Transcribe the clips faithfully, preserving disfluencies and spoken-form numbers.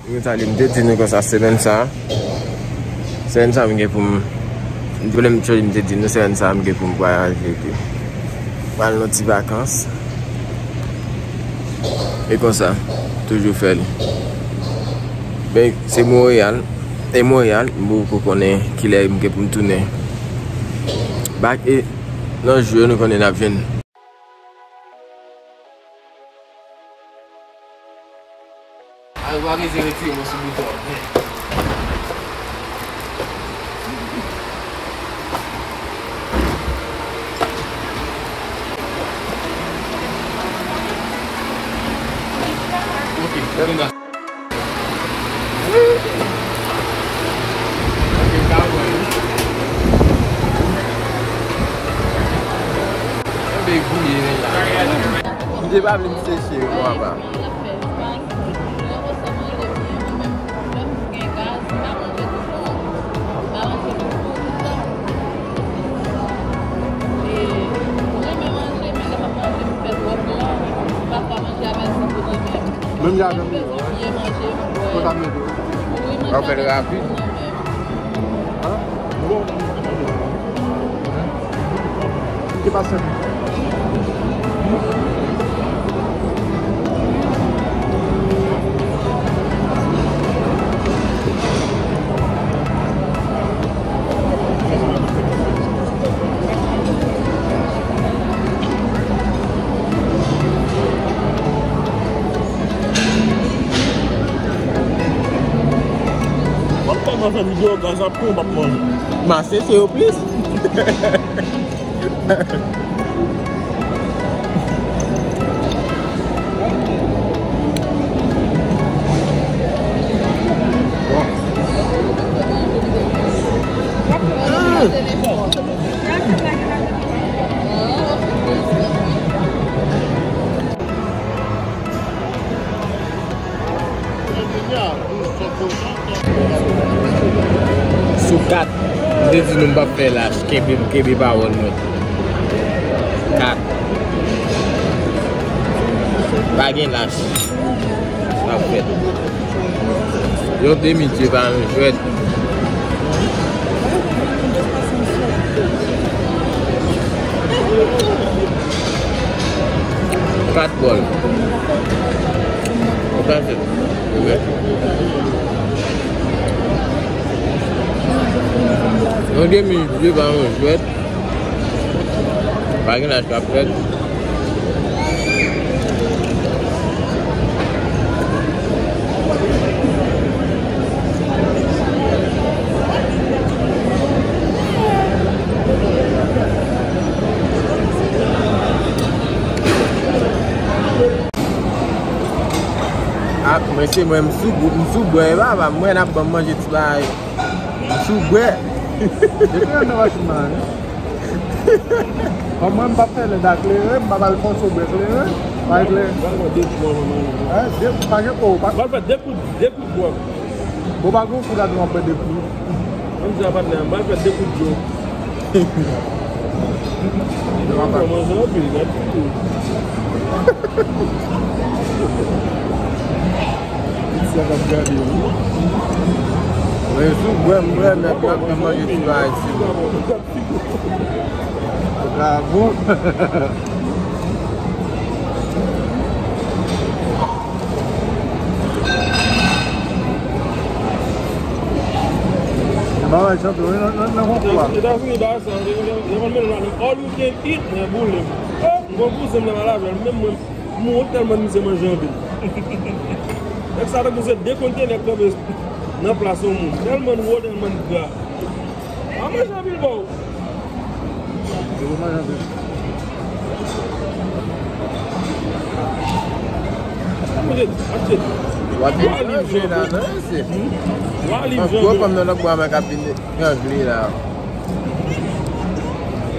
Mwen ta li, m te di nou konsa semèn sa a. Semèn sa a, m gen pou m, m te vle m chòy, m te di nou semèn sa a, m gen pou m vwayaje tou. Pral nan ti vakans. E konsa, toujou fè li. Men, se Monreyal. E Monreyal, m poko konnen kilè m gen pou m tounen. Bak e nan jou yo, nou konnen n ap jwenn. Ay, wa rete retire mwen sou bouton an. Ok, lè nou ga. Ok, ka wè. Anbe gouye la. M te pa vle m seche yo konsa. Menm jan avè m. Konsa m mete. W ap fè l rapid. Ki pase? W ap kòmanse videyo gaz ap tou w p ap manje. Mache se yo plis. Sou kat, m te di nou m p ap fè lach, kenbe, kenbe pawòl mwen. Kat. Pa gen lach. M ap fè. Yon demi dye pa yon jwèt. Kat bòl. Ou ka fè. Wi. Yon demi dye pa yon jwèt. Pa gen lach k ap fèt. Ah, mesye, mwen, m sou, m sou bwè, e papa, mwen, n ap ban m manje ti bagay. M sou bwè. Depi lè nan machin nan, wi. Kòm mwen, m p ap fè lèd a kleren, m p ap al fòse w bwè kleren. Pa kleren. Hein, de, pa gen po, pa. M pral fè de kout, de kout bwè. Bon, pa gen fout ladan w ap bwè de kout. Mwen di a patnè, m pral fè de kout dlo. Yo pa manje anpil, gad figi w. Sa k ap gade w. Men sou bwè, m bwè, men m ap manje ti bagay sou. Bravo. Nan bagay chanpyon, wi, nan, nan, nan konkou a. Etazini, bagay sa, yo, yo, yo konn mennen nan all you can eat, nan boule. Oh, m gon kouzen m nan Lavèl, menm mwen, m wont tèlman misye manje anpil. Nèg sa tankou se de kontènè k kanpe nan plas yon moun. Tèlman l wo, tèlman l gra. Pa manje anpil, bro. Yo manje anpil. Manje, achte. Wa liv jwe la, non, se. Wa liv jwe. Gwo fanm nan lòt bò a, mwen k ap vin angle la.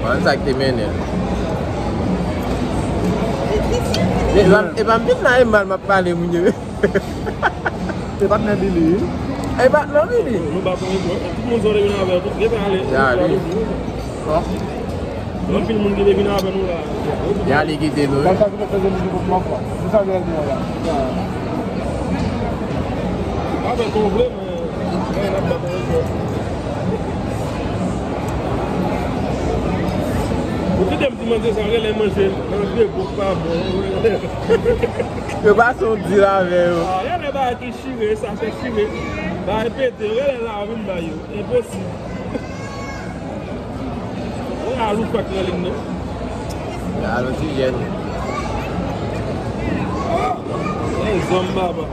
Mwen sa k te mennen. E pa, e pa m vin la, e mal m ap pale moun yo. Se patnè Billy, wi. E patnè Billy. Nou pa konnen, bro. Tout moun sa w te vin avè l, tout, depi ale. Ya, li. Anpil moun ki te vin avè nou la. Ya, li kite nou, wi. Konsa ki te fè mizik pou mwen, kwa. Se sa ki te la. Fè kon vre, men, men, n ap bat anlè kò. Ou kite m di manzè sa, genlè manje nan vye gwoup pa bon. Yo pase yon dil avè yo. Ah, genlè bagay ki chire, sachè chire. Bagay pete, genlè la, vin ba yo. Enposib. Wè, alou fèk nan lig nan. Alon ti jèn. Ey, zòm baba.